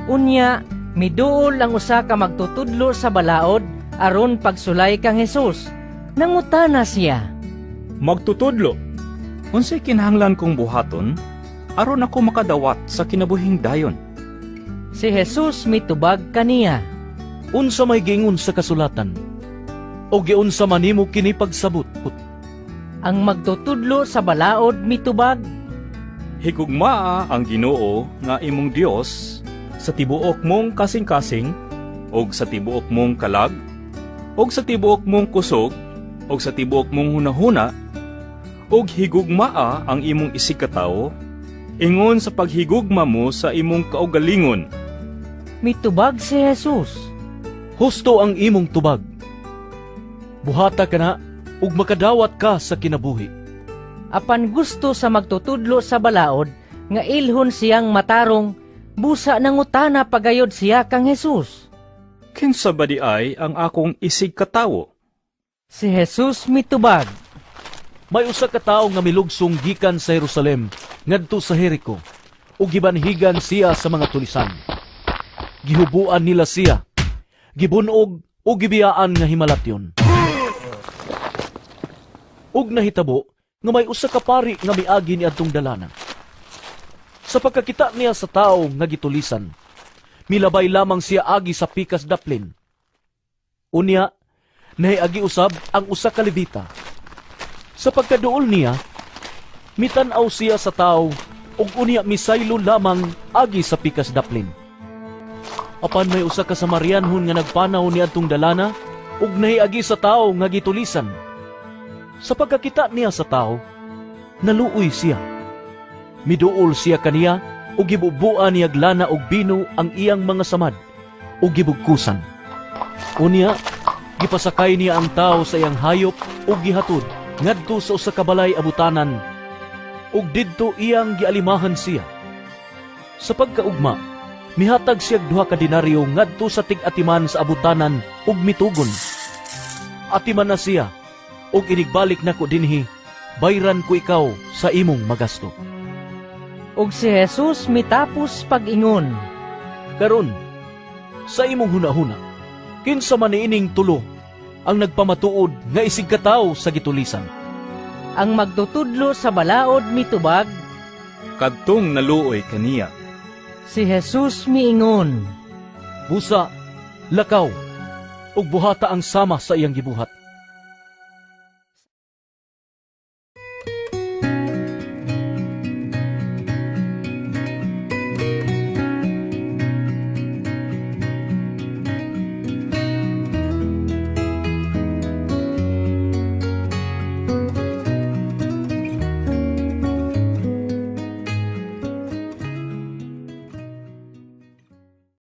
Unya, miduol ang usa ka magtutudlo sa balaod aron pagsulay kang Hesus. Nangutana siya, "Magtutudlo, unsay kinahanglan kong buhaton aron ako makadawat sa kinabuhing dayon?" Si Jesus mitubag kaniya, "Unsa may giingon sa kasulatan? O giunsa man nimo kini pagsabot?" Ang magtutudlo sa balaod mitubag, "Higugmaa ang Ginoo nga imong Dios sa tibuok mong kasing-kasing ug sa tibuok mong kalag ug sa tibuok mong kusog ug sa tibuok mong hunahuna, ug higugmaa ang imong isigkatawo ingon sa paghigugma mo sa imong kaugalingon." Mitubag si Jesus, "Husto ang imong tubag. Buhata kana ug makadawat ka sa kinabuhi." Apan gusto sa magtutudlo sa balaod nga ilhon siyang matarong, busa nangutana pagayod siya kang Jesus. "Kinsa ba diay ang akong isigkatawo?" Si Jesus mitubag, "May usa ka tawo nga milugsong gikan sa Jerusalem ngadto sa Jericho ug gibanhigan siya sa mga tulisan. Gihubuan nila siya, gibunog ug gibiyaan nga himalatyon. Ug nahitabo nga may usa ka pari nga miagi niadtong dalana. Sa pagkakita niya sa tawo nga gitulisan, milabay lamang siya agi sa pikas daplin. Unya, nahiagi usab ang usa ka Levita. Sa pagkaduol niya, mitan-aw siya sa tawo ug unya misaylo lamang agi sa pikas daplin. Apan may usa ka Samarianhon nga nagpanaw niadtong dalana ug nahiagi sa tawo nga gitulisan. Sa pagkakita niya sa tawo, naluoy siya. Miduol siya kaniya ug gibubuan niyag lana ug bino ang iyang mga samad ug gibugkusan. Unya, gipasakay niya ang tawo sa iyang hayop ug gihatod ngadto sa usa ka balay abutanan ug didto iyang gialimahan siya. Sa pagkaugma, mihatag siyag 2 ka denaryo ngadto sa tig-atiman sa abutanan ug mitugon, 'Atiman na siya, ug inigbalik nako dinhi, bayran ko ikaw sa imong magasto.'" Ug si Jesus mitapos pag-ingon, "Karon, sa imong hunahuna, kinsa man niining tulo ang nagpamatuod nga isigkatawo sa gitulisan?" Ang magtutudlo sa balaod mitubag, "Kadtong naluoy kaniya." Si Jesus miingon, "Busa, lakaw, ug buhata ang sama sa iyang gibuhat."